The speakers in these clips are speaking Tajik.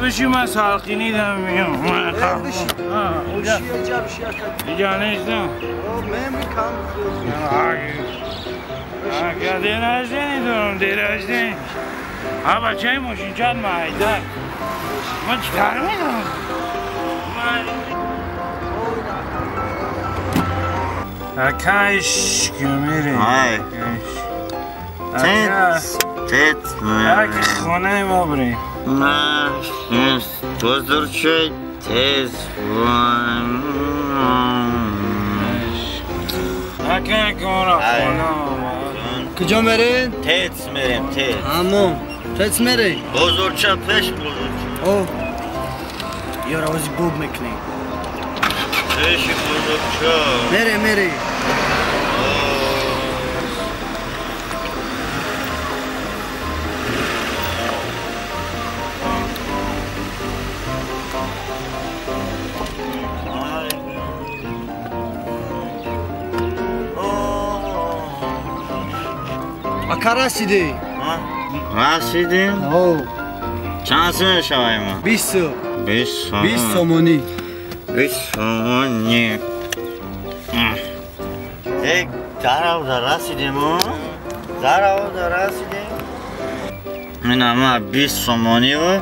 بشی من سالقینی دارم میام. اینجا نیستم. دیرش دارم دیرش نیم. ها بچه ماشین چند مایده. من چیکار میدونم؟ اکایش که میری. تت اک خونه ما بریم. نه بزرگ تیز کجا میرین؟ تیز میریم تیز. همون تیز میری؟ بزرگ چه پیش بزرگ. اوه یارو از بوب میکنی. پیش بزرگ چه؟ میری میری. اکا رسیدی؟ رسیدیم؟ او چند سومه شوای ما؟ 20 20 سومونی 20 سومونی یک در رسیدیم در رسیدیم این همه 20 سومونی و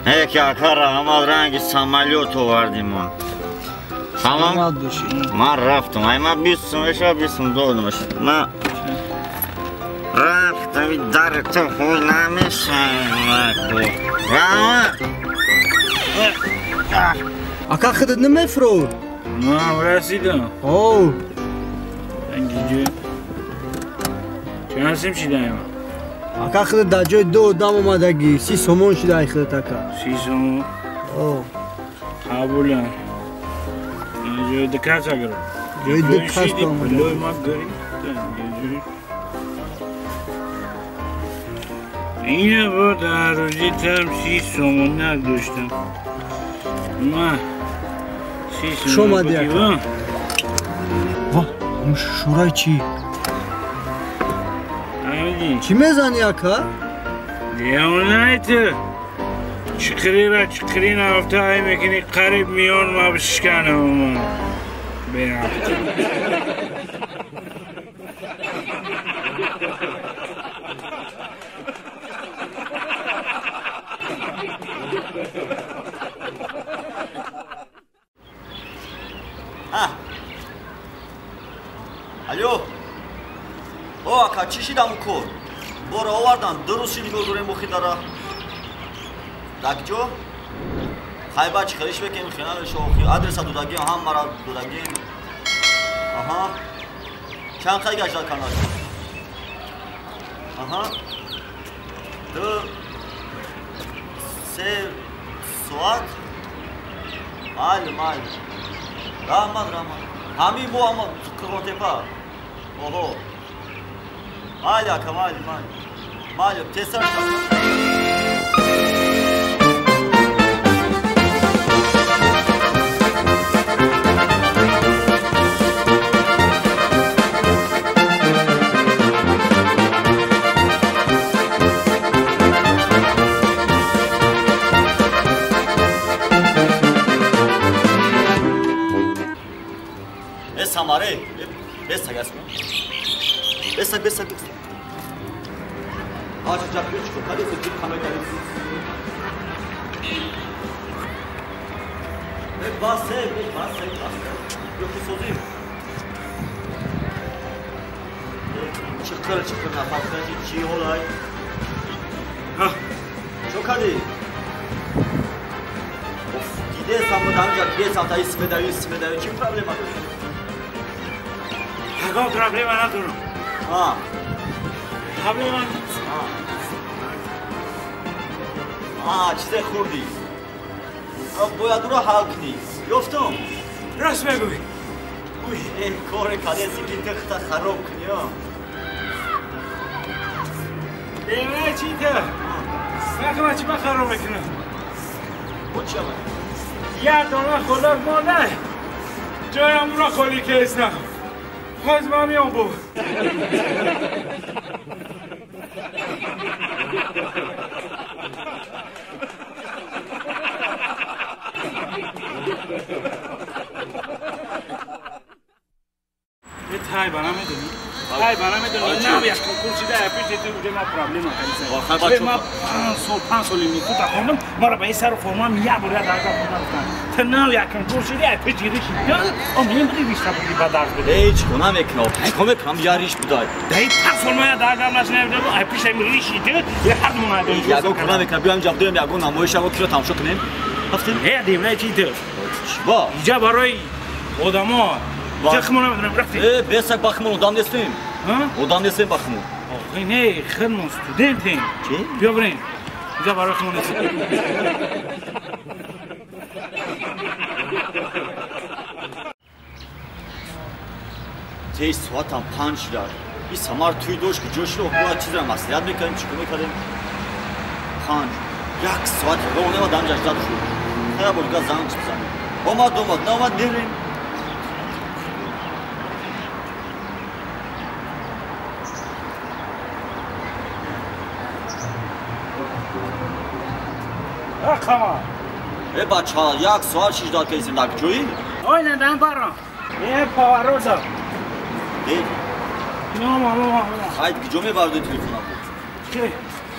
یک اکا را رنگ سمالیوت آوردیم. تمام من رفتم ای من 20 سومه شو 20 سوم دادم من رفتم در تو خون نمیشم. اکا خودت نمیفرو؟ نه رسیدم. اوه انگیجه چند سیم شده ایما؟ اکا خودت در جای دو دم آمدگی 30 سومون شده ای خودت اکا. 30 سومون؟ اوه قبولم. جای دکاس اگرم جای دکاس آمده لوی ما گری اینه با در روزی ترم 30 سومون نداشتم. من 30 سومون بودی با؟ واه شورای چی؟ امیدی چی میزنی اکا؟ دیوانه تو چقری را چقری نرفته ای میکنی قریب میان ما بشکنم من بیرم. Алло. О, ака, чӣ шидам кор? Бора овардан, ду рӯз шид нигоҳ дорем охи дара. Дакҷо? Хайба чӣ хелиш бекем, хена охи. Адреса додагим, ҳаммара додагим. Аҳа. Чанд хай гашта канал? Аҳа. 2 3 соат? Майли, майли. Раҳмат, раҳмат. Ҳамин бо ама Қурғонтепа. Оҳо. Майли ака, майли, майли. Майли, тезтар шав. Самаре, бесаг аст. Бесаг, бесаг, бесаг. Ача ҷаб чико, каде се ҷиб хамай каде. Басе, басе, басе. Ё ки созим. Чиқир чиқир нафас каши чӣ ҳолай? Чо кардӣ? Дидесам будам ҷа дидесам та исмедави исмедави чӣ проблема дорӣ? Ягон проблема надорам. Проблема нест. Чизе хӯрдӣ? Бояд ӯро ҳал кунӣ. Ёфтум. Рост мегӯӣ. Коре кардеси ки ту худта хароб кунӣ. Девона чӣ ту? Нахма чӣ ба хароб мекунам? Як дона худак монда. Ҷоям ӯро холӣ кестам. Боз ман меом бо. Тай бана медонӣ? Тай бана медонӣ? Нав як конкурс шида, пеши ту уже ма проблема кардисам. Ма 5 сол 5 соли института хондам, маро ба ин сару формам як бор як дарга хонда гуфтанд. Ту нав як конкурс шида, пеши риши о мембри ришта буди ба дарс буди. Ҳеҷ ко намекунам. Чӣ ко мекунам? Я риш будай. Даи 5 сол ма як дарга нашинавида бу, пеши риши ту ҳар ду майдон. Ягон ко намекунам. Биём ҷа бидоем ягон намоиш ягон киро тамошо кунем. Рафтем? Э, девона чӣ ту? Чӣ ба? Иҷа барои одамо Ча хмон намедонам, рафтем. Э, бесак ба хмон одам нестем. Одам нестем ба хмон. Охи не, хмон студентем. Чӣ? Биё бирем. Иҷа барои хмон нест. Тез соатам 5 шуда. И самар туй дошт ки ҷо шуд, бояд чизро маслиҳат мекардем, чӣ кор мекардем? 5. Як соат роҳ нема дам ҷаждад шуд. Хая бор дигар занг бизанем. Омад, омад, наомад, мерем. Рақама. Э бача, як соат шиждат кардем дар ҷои? Ой, надан барам. Э повороза. Э. Но, мама, мама. Ай, куҷо мебардои телефонам? Чӣ?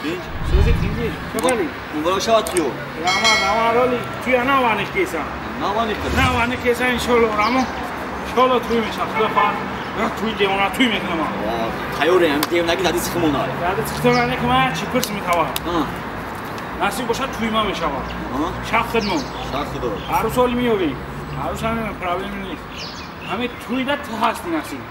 Бинҷ. Сӯзи тинҷи. Чӣ кардӣ? Муборак шавад туё. Рама, рама, роли. Туя наваних кесам. Наваних кесам? Наваних кесам, иншолло, рамо. Иншолло туй мешавад. Худо хоҳад. Туй девона туй мекунам. Тайёрем, девонаги дади сихмона. Дади сихмона не ки ман чӣ пурс метавонам. Насиб бошад туй ма мешавад. Шаб хидмон. Шаб худо. Арӯс оли меёвӣ. Арӯс ҳам проблема нест. Ҳаме туйда ту ҳасти насиб.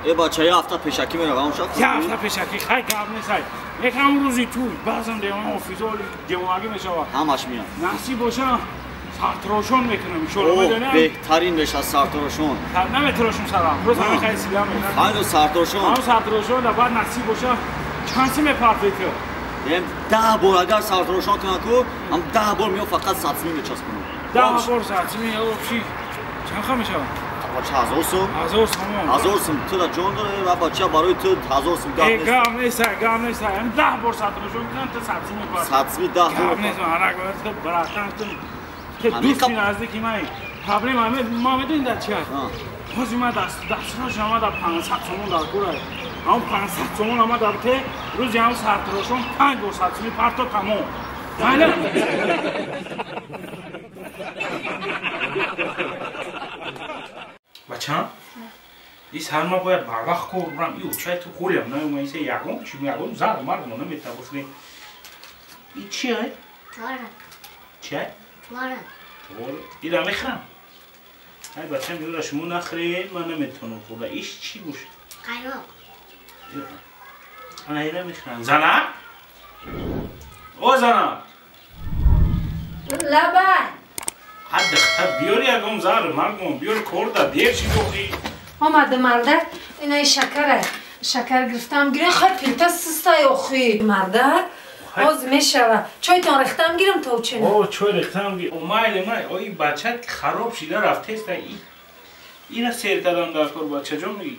Э бача, як ҳафта пешакӣ меравам шаб. Як ҳафта пешакӣ, хай гап нест ай. Як ҳам рӯзи туй, баъзан девона офиса оли девонагӣ мешавад. Ҳамаш меяд. Насиб бошад сартарошон мекунам иншолло. Медонӣ? Беҳтарин мешавад сартарошон. Наметарошум сарам. Рӯз ҳама хай силам мекунам. Хайно сартарошон. Ҳам сартарошон да баъд насиб бошад чанд си мепартои ту? 10 бор агар сартарошон кунад ку, ҳам 10 бор мео фақат сатсми мечаспонам. 10 бор сатсми, вообще чанд ха мешавад? Бача 1000 сум. 1000 сум. 1000 сум ту да ҷон дорӣ ва бача барои ту 1000 сум гап нест. Гап нест, гап нест. Ҳам 10 бор сартарошон кунам ту сатсми мепартои. Сатсми 10 бор. Гап нест, ана ту братан ту дӯсти наздики ман. Проблема ма медонӣ дар чи аст? Ҳозир ма дастрош ама дар 500 сомон дар кор аст. Ҳам 500 сомон ама дар те рӯзи ҳам сартарошон 5 бор сатсми парто тамом. Майла? Бачам, и сар ма бояд барвақт кор бурам. И учай ту хӯрям, наёма исе ягон чи ягон зар марг мо наметавонем. И чи ай? Творог. Чи ай? Творог. Творог. Ира мехӯрам. Ай бачам, ира шумо нахӯред, ман наметавонам хӯрда. Иш чӣ бошад? Қаймоқ. Ана ира мехӯрам. Зана? О зана! Лабай! Ҳад духтар биёр ягон зар, маргон, биёр корда, дер чӣ бохӣ? Омада мардак, инаи шакара. Шакар гирифтам гирем, хай пилта систай охи. Мардак, оз мешава. Чойтон рехтам гирем то чена? О, чой рехтам гирем. О, майли, май, о, ин бача хароб шида рафтеста. Ина сер кардам дар кор, бачаҷон мегӣ.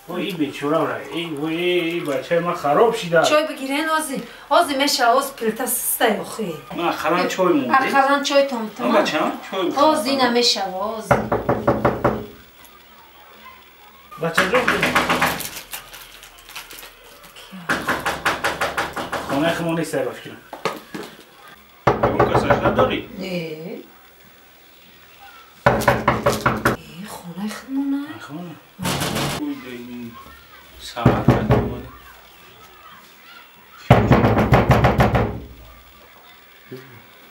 О, ин бечора ра. Эй, ой, бачаи ман хароб шида. Чой бигирен ози. Ози мешава, оз пилта систай охи. Ман ақаллан чой монде. Ақаллан чойтон тамом. Бачам, чой. Ози ина мешава, ози. Бачаҷон, хонаи худмон нест, ба фикрам. Ягон кас ашрат дорӣ? Не. Хонаи худмон на? Хона. Саат омада.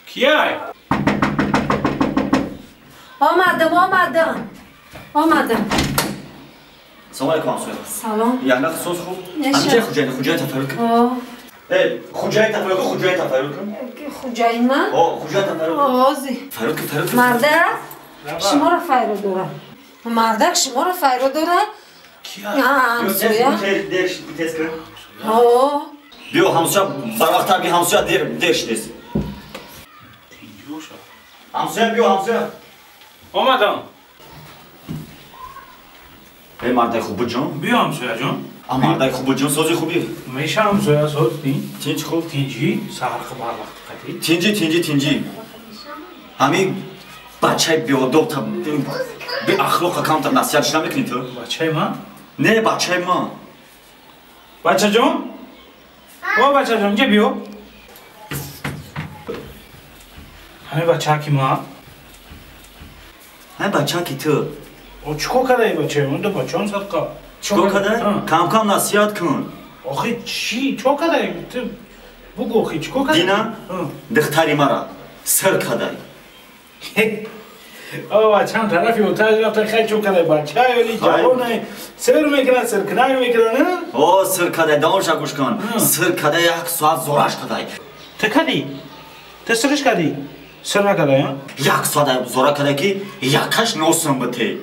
Кияй? Омадам, омадам. Омадам. Салом алейкум ҳамсоя. Салом. Яна соз хуб? Амча хуҷаин, хуҷаин тафаррук кун. Э, хуҷаин тафаррук кун, хуҷаин тафаррук кун. Хуҷаин ман? О, хуҷаин тафаррук кун. Ози. Фаррук кун, фаррук кун. Мардак, шуморо файро дорам. Мардак, шуморо файро дорам. Ҳамсоя. Дер, тез кун. О. Биё ҳамсоя, барвақт би ҳамсоя дер, дер шудес. Ҳамсоя биё, ҳамсоя. Омадам. Эй мардай хубу ҷон. Биё ҳамсоя ҷон. А мардай хубу ҷон сози хубӣ? Меша ҳамсоя соз тин. Тинҷ хуб? Тинҷи, саҳар барвақт қатӣ. Тинҷи, тинҷи, тинҷи. Ҳамин бачаи беодоб та беахлоқа камтар насиҳатш намекунӣ ту? Бачаи ман? Не, бачаи ман. Бачаҷон? О бачаҷон, инҷа биё. Ҳамин бачаки ман? Ҳамин бачаки ту. О чикор кардаи бачаи ман? Ду бачаам садқа. Чикор кардай? Кам-кам насиҳат кун. Охи чӣ? Чикор кардаи? Ту бугӯ охи чикор кардаи? Дина духтари мара сир кардай. О бачаам тарафи оташ рафта хай чикор кардай? Бачаи оли ҷавонай сир мекунад, сиркунак мекунад, не? О сир кардай, давомша гӯш кун. Сир кардай як соат зораш кардай. Ту кардӣ? Ту сирш кардӣ? Сир накардай, а? Як соат зора кардай ки якаш носим бите.